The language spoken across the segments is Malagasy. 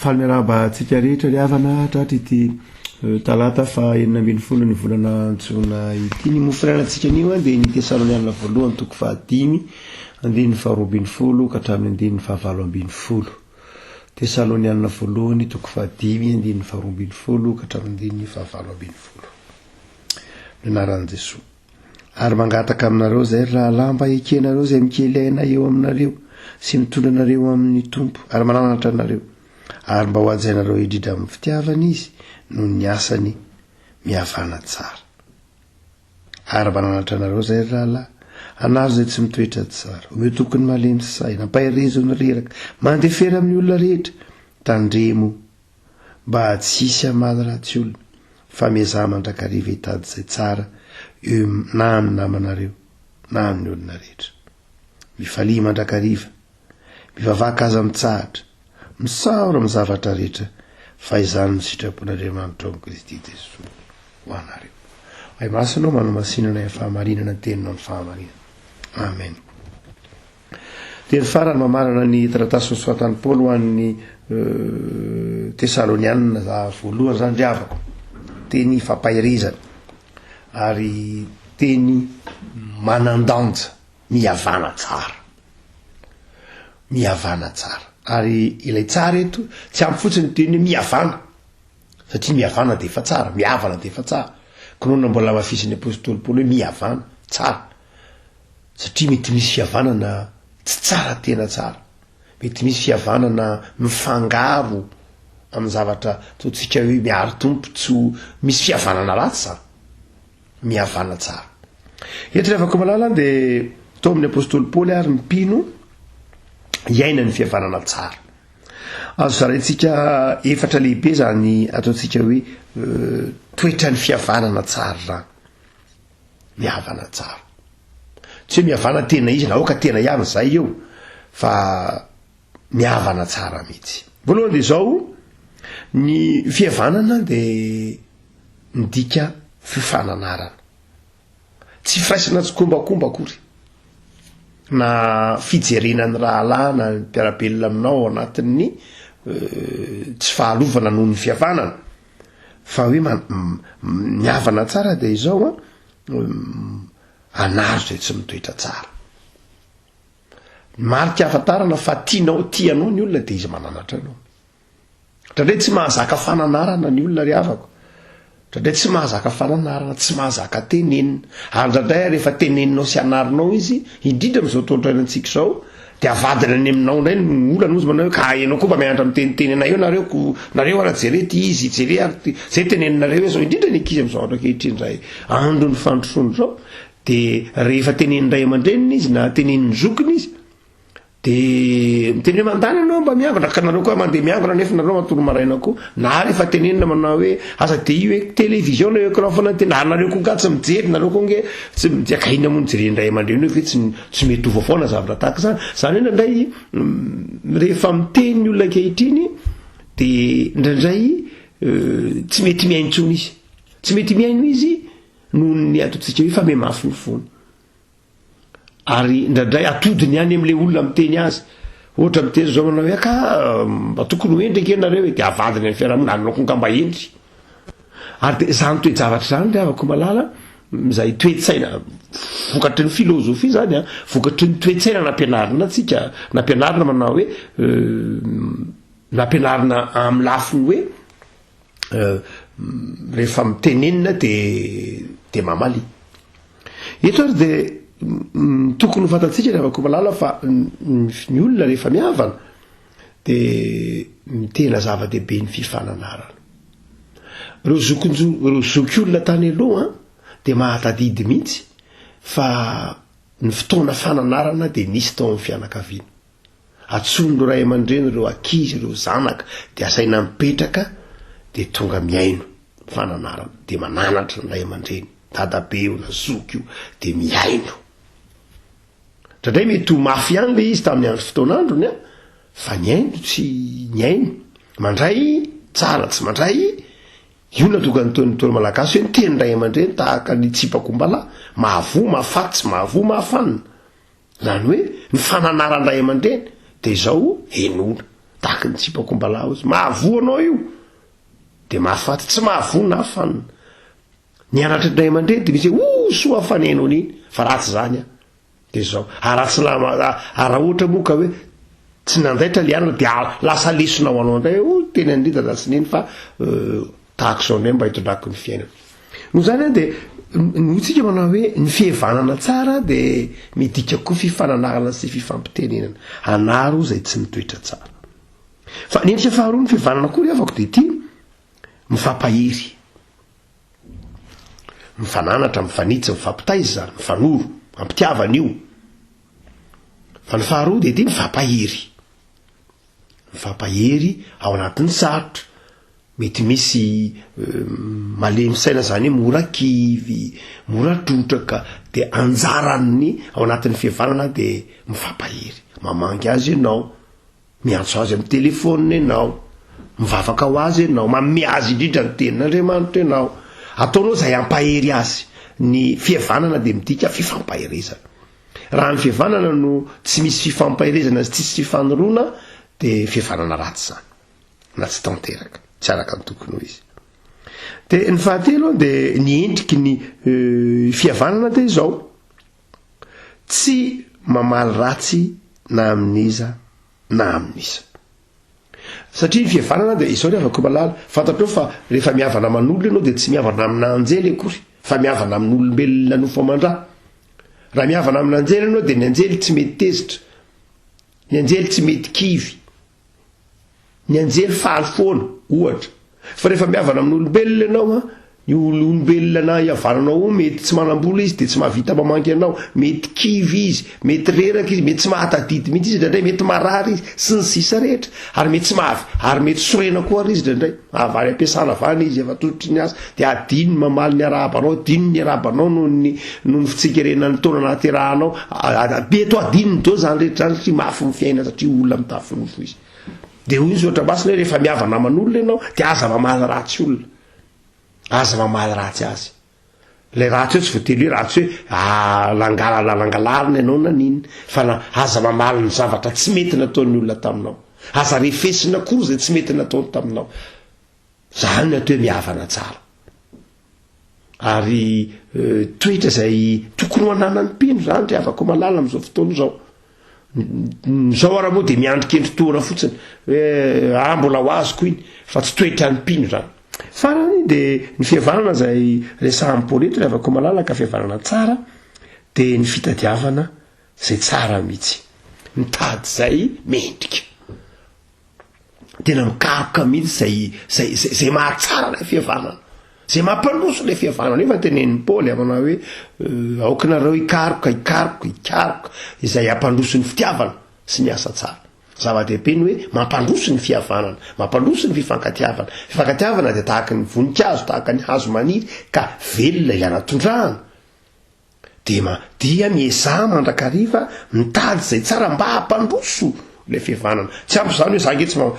Faly miarahaba antsika rehetra ry havana tratry ity talata faha 16 ny volana jona ity. Ny mofo fiainantsika anio dia ny Tesalonianina voalohany toko fahadimy andininy faharoa ambin'ny folo ka hatramin'ny andininy fahavalo ambin'ny folo. Tesalonianina voalohany toko fahadimy andininy faharoa ambin'ny folo ka hatramin'ny andininy fahavalo ambin'ny folo. Ny anaran'i Jesoa. Ary mangataka aminareo izay ry rahalahy mba hekenareo izay mikely aina eo aminareo sy mitondra anareo amin'ny Tompo ary mananatra anareo, ary mba ho hajainareo indrindra amin'ny fitiavana izy noho ny asany mihavana tsara. Ary mananatra anareo izay ry rahalahy, anaro izay tsy mitoetra tsara, omeo toky ny malemy saina, ampaherezo ny reraka, mandefera amin'ny olona rehetra, tandremo mba tsy hisy hamaly ratsy olona, fa miezaha mandrakariva hitady izay tsara eo na amin'ny namanareo na amin'ny olona rehetra. Mifalia mandrakariva, mivavaka aza mitsahatra, misaora amin'ny zavatra rehetra, fa izany no sitrapon'Andriamanitra ao amin'i Kristy Jesoa ho anareo. Ray Masina ô, manamasina anay amin'ny fahamarinana ny teninao ny fahamarinana. Amen. Teny farany mamarana ny taratasy nosoratan'i Paoly ho an'ny Tesalonianina za voalohany zany ry havako. Teny fampaherezana ary teny manan-danja, mihavana tsara. Mihavana tsara. Ary ilay tsara eto, tsy ampy fotsiny ny teny hoe mihavana, satria mihavana dia efa tsara, mihavana dia efa tsara. Koa mbola hamafisin'ny apostoly Paoly hoe mihavana tsara. Satria mety misy fihavanana tsy tsara tena tsara, mety misy fihavanana mifangaro amin'ny zavatra ataontsika hoe miaro Tompo, tsy ho misy fihavanana ratsy zany, mihavana tsara. Eto ry havako malala dia tao amin'ny apostoly Paoly ary ny mpino hiaina ny fihavanana tsara. Azo zaraintsika efatra lehibe zany ataontsika hoe toetran'ny fihavanana tsara zany. Mihavana tsara. Tsy hoe mihavana tena izy na aoka tena ihany izay eo fa mihavana tsara mihitsy. Voalohany dia izao, ny fihavanana dia midika fifananarana. Tsy firaisana tsikombakomba akory na fijerena ny rahalahy na ny mpiara-belona aminao ao anatin'ny tsy fahalovana noho ny fihavanana. Fa hoe mihavana tsara dia izao an, anaro izay tsy mitoetra tsara. Ny marika ahafantarana fa tianao, tia anao ny olona dia izy mananatra anao. Indraindray tsy mahazaka fananarana ny olona ry havako. Indraindray tsy mahazaka fananarana, tsy mahazaka tenenina. Ary indraindray rehefa teneninao sy anarinao izy, indrindra amin'izao tontolo iainantsika izao, Dia avadiny any aminao indray ny olana ozy manao hoe ka ianao koa mba mianatra miteniteny anay eo nareo ko nareo ara jere ty izy jere ary ty zay teneninareo hoe zao indrindra ny ankizy amin'izao andro ankehitriny indray andron'ny fandrosoana izao de rehefa tenenin'ny ray aman-dreniny izy na tenenin'ny zokiny izy de miteny hoe mandany ianao mba miangona ka nareo koa mandeha miangona nefa nareo matory maraina koa na rehefa tenenina manao hoe aza de io hoe télévision na écran foana ny tena ary nareo koa nga tsy mijery nareo koa nge tsy mijery ka inona moa no jeren'ny ray aman-dreny eo ve tsy Tsy mety ho foana zavatra tahaka izany. Izany hoe indraindray rehefa miteny ny olona ankehitriny de indraindray tsy mety mihaino intsony izy. Tsy mety mihaino izy noho ny ataontsika hoe fa mihamafy ny fony. Ary indraindray atodiny ihany amin'ilay olona miteny azy. Ohatra miteny zao manao hoe ka mba tokony ho hendry ange nareo e, de avadiny amin'ny fiarahamonina, ary nareo koa mba hendry. Ary dia izany toe-javatra izany ry havako malala, izay toe-tsaina vokatry ny filozofia izany an, vokatry ny toe-tsaina nampianarina antsika, nampianarina manao hoe nampianarina amin'ny lafiny hoe rehefa mitenenina dia dia mamalia. Eto ary dia tokony ho fantatsika ry havako malala fa ny olona rehefa mihavana dia ny tena zava-dehibe ny fifananarana. Ireo zokinjo, ireo zokiolona tany aloha dia mahatadidy mihitsy fa ny fotoana fananarana dia nisy tao amin'ny fianakaviana. Antsoin'ireo ray aman-dreny ireo ankizy, ireo zanaka dia asaina mipetraka dia tonga mihaino fananarana, dia mananatra ny ray aman-dreny, dadabe io na zoky io dia mihaino. Indraindray mety ho mafy ihany le izy tamin'ny andro fotoan'androny an, fa nihaino tsy nihaino, mandray tsara tsy mandray, io no nahatonga ny toy ny ntaolo malagasy hoe ny teny ray aman-dreny tahaka ny tsipak'ombalahy, mahavoa mahafaty tsy mahavoa mahafanina. Izany hoe ny fananaran-dray aman-dreny dia izao henoina. Tahaky ny tsipak'ombalahy hozy. Mahavoa anao io. Dia mahafaty. Tsy mahavoa na fanina. Ny anatry ny ray aman-dreny dia misy hoe, oh, soa fa neno an'iny. Fa ratsy izany an. Dia izao. Ary raha tsy nama, ary raha ohatra moa ka hoe tsy nandaitra ilay anatra dia lasa lesona ho anao indray hoe, oh, teny an'i Dada sy Neny fa tahaka izao indray mba hitondrako ny fiainana. Noho izany an dia noho tsika manao hoe ny fihevanana tsara dia midika koa fifananarana sy fifampitenenana. Anaro izay tsy mitoetra tsara. Fa ny endrika faharoa ny fihevanana koa ry havako dia ity, mifampahery. Mifananatra, mifanitsy, mifampitaiza, mifanoro. Ampitiavana io. Fa ny faharoa dia ity, mifampahery. Mifampahery ao anatin'ny sarotra. Mety misy malemy saina zany hoe mora kivy, mora trotraka, dia anjaran'ny ao anatin'ny fihavanana dia mifampahery. Mamangy azy ianao, miantso azy amin'ny telefaonina ianao, mivavaka ho azy ianao, manome azy indrindra ny tenin'Andriamanitra ianao. Ataonao izay hampahery azy. Ny fihavanana dia midika fifampaherezana. Raha ny fihavanana no tsy misy fifampaherezana sy tsisy fifanoroana dia fihavanana ratsy izany. Na tsy tanteraka, tsy araka ny tokony ho izy. Dia ny fahatelo dia ny endriky ny fihavanana dia izao. Tsy mamaly ratsy na amin'iza na amin'iza. Satria ny fihavanana dia izao ry havako malala, fantatrao fa rehefa mihavana aman'olona ianao dia tsy mihavana amina anjely akory fa mihavana amin'olombelona nofo aman-dra. Raha mihavana amina anjely ianao dia ny anjely tsy mety tezitra, ny anjely tsy mety kivy, Ny anjely faly foana, ohatra. Fa rehefa mihavana amin'olombelona ianao an, io olombelona na ihavananao io mety tsy manam-bola izy dia tsy mahavita mamangy anao, mety kivy izy, mety reraka izy, mety tsy mahatadidy mihitsy izy indraindray, mety marary izy, sy ny sisa rehetra. Ary mety tsy mahav-, ary mety sorena koa ary izy indraindray. Avy any am-piasana avy any izy, efa tototry ny asa, dia adino ny mamaly ny arahaba anao, adino ny miarahaba anao noho ny, noho ny fitsingerenan'ny taona nahaterahanao. Mety ho adinony daholo izany rehetra izany satria mafy ny fiainana satria olona mitafy nofo izy. Dia hoy ny soratra masina hoe rehefa mihavana aman'olona ianao dia aza mamaly ratsy olona. Aza mamaly ratsy azy. Ilay ratsy eo tsy voatery hoe ratsy hoe ah, nangalana nangalarina ianao na n'inona. Fa na aza mamaly ny zavatra tsy mety nataon'ny olona taminao. Aza refesina akory izay tsy mety nataony taminao. Zany ny atao hoe mihavana tsara. Ary toetra izay tokony ho ananan'ny mpino izany ry havako malala amin'izao fotoana izao. Izao ara moa dia miandry kendry tohana fotsiny hoe ah mbola ho azoko iny fa tsy toetran'ny mpino izany. Farany dia ny fihavanana izay resahan'i Paoly eto ry havako malala ka fihavanana tsara dia ny fitadiavana izay tsara mihitsy. Mitady izay mendrika. Tena mikaroka mihitsy zay zay zay zay mahatsara ilay fihavanana, zay mampandroso ilay fihavanana. Nefa tenenin'i Paoly manao hoe euh, aoka nareo hikaroka, hikaroka, hikaroka izay hampandroso ny fitiavana sy ny asa tsara. Zava-dehibe ny hoe mampandroso ny fihavanana, mampandroso ny fifankatiavana. Fifankatiavana dia tahaka ny voninkazo, tahaka ny hazo maniry ka velona ilana tondrahana. Dia ma dia miezaha mandrakariva mitady izay tsara mba hampandroso ilay fihavanana. Tsy ampy izany hoe za nge tsy ma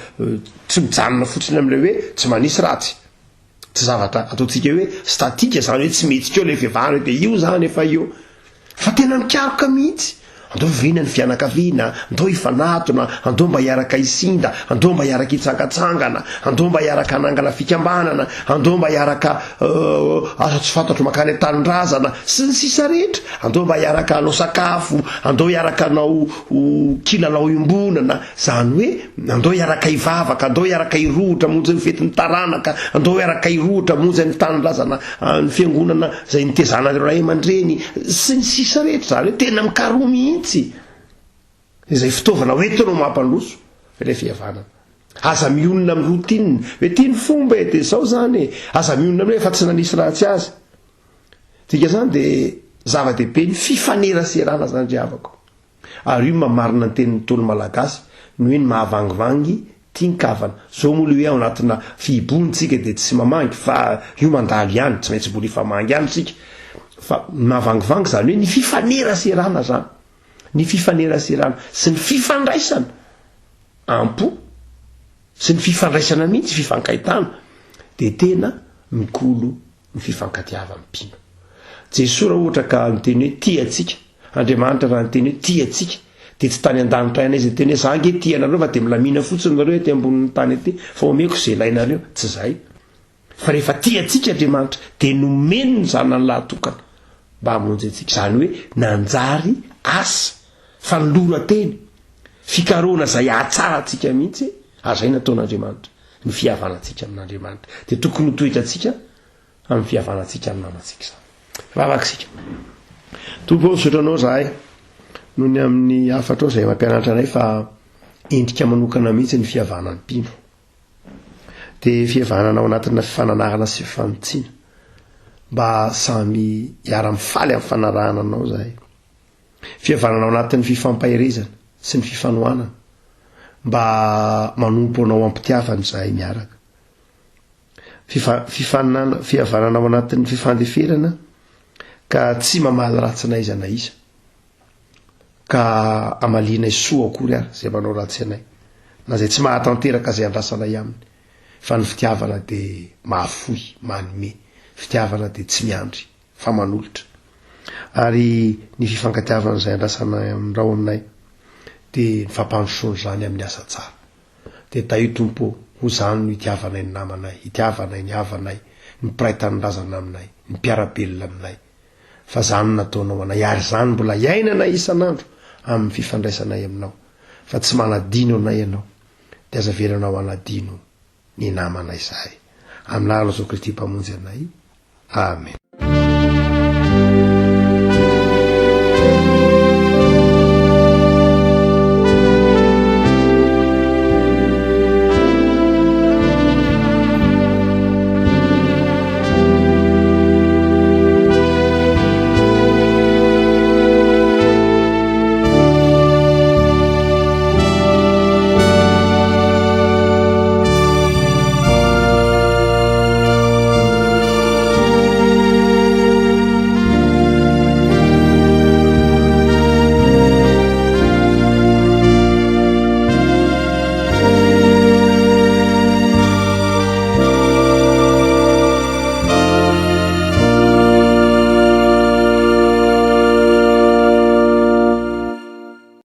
tsy mijanona fotsiny amin'ilay hoe tsy manisy ratsy. Tsy zavatra ataontsika hoe statique izany hoe tsy mihetsika eo ilay fihavanana dia io izany efa eo. Fa tena mikaroka mihitsy. Andao hivoriana ny fianakaviana, andao hifanatona, andao mba hiaraka hisinda, andao mba hiaraka hitsangatsangana, andao mba hiaraka hanangana fikambanana, andao mba hiaraka asa tsy fantatro mankany an-tanindrazana, sy ny sisa rehetra, andao mba hiaraka hanao sakafo, andao hiaraka hanao kilalao iombonana, izany hoe andao hiaraka hivavaka, andao hiaraka hirohotra hamonjy ny fetin'ny taranaka, andao hiaraka hirohotra hamonjy ny tanindrazana, ny fiangonana izay nitezana ireo ray aman-dreny, sy ny sisa rehetra, izany hoe tena mikaroha mihitsy izay fitaovana hoentinao mampandroso ilay fihavanana. Aza mionona amin'ny routine, hoe ity ny fomba e, dia izao izany e, aza mionona amin'ny hoe efa tsy nanisy ratsy azy. Dika izany dia zava-dehibe ny fifaneraserana izany ry havako. Ary io mamarina ny tenin'ny Ntaolo Malagasy ny hoe ny mahavangivangy tian-kavana. Zao moa le hoe ao anatina fihibohana tsika dia tsy mamangy fa io mandalo ihany, tsy maintsy mbola hifamangy ihany tsika. Fa ny mahavangivangy zany hoe ny fifaneraserana zany. Ny fifaneraserana sy ny fifandraisana am-po sy ny fifandraisana mihitsy, fifankahitana dia tena mikolo ny fifankatiavan'ny mpino. Jesoa raha ohatra ka niteny hoe tia antsika, Andriamanitra raha niteny hoe tia antsika, Dia tsy tany an-danitra ihany izy niteny hoe za ange tia anareo fa dia milamina fotsiny nareo ety ambonin'ny tany ety fa omeko izay ilainareo. Tsy izay. Fa rehefa tia antsika Andriamanitra dia nomeny ny zanany lahatokana mba hamonjy antsika. Izany hoe nanjary asa, fanoloran-tena, fikarohana izay hahatsara antsika mihitsy ary izay nataon'Andriamanitra, ny fihavanantsika amin'Andriamanitra. Dia tokony ho toetrantsika amin'ny fihavanantsika amin'ny namantsika izany. Vavaka isika. Tompo ô, misaotra Anao izahay noho ny amin'ny hafatrao izay mampianatra anay fa endrika manokana mihitsy ny fihavanan'ny mpino. Dia fihavanana ao anatina fifananarana sy fifanitsiana mba samy hiara-mifaly amin'ny fanarahana Anao izahay. Fihavanana ao anatin'ny fifampaherezana sy ny fifanohanana mba manompo Anao am-pitiavana izahay miaraka. Fifa, fifaninana, fihavanana ao anatin'ny fifandeferana ka tsy mamaly ratsy na iza na iza, ka amalianay soa akory ary izay manao ratsy anay, na izay tsy mahatanteraka izay andrasanay aminy, fa ny fitiavana dia mahafoy, manome, fitiavana dia tsy miandry, fa manolotra. Ary ny fifankatiavana izay andrasanay aminao aminay dia ny fampandrosoana izany amin'ny asa tsara. Dia tahio Tompo ô, ho zany no itiavanay ny namanay, itiavanay ny havanay, ny mpiray tanindrazana aminay, ny mpiara-belona aminay. Fa zany no nataonao anay, ary zany mbola iainanay isan'andro amin'ny fifandraisanay aminao. Fa tsy manadino anay Ianao, dia aza avelanao hanadino ny namanay izahay. Amin'ny anaran'i Jesoa Kristy Mpamonjy anay. Amen.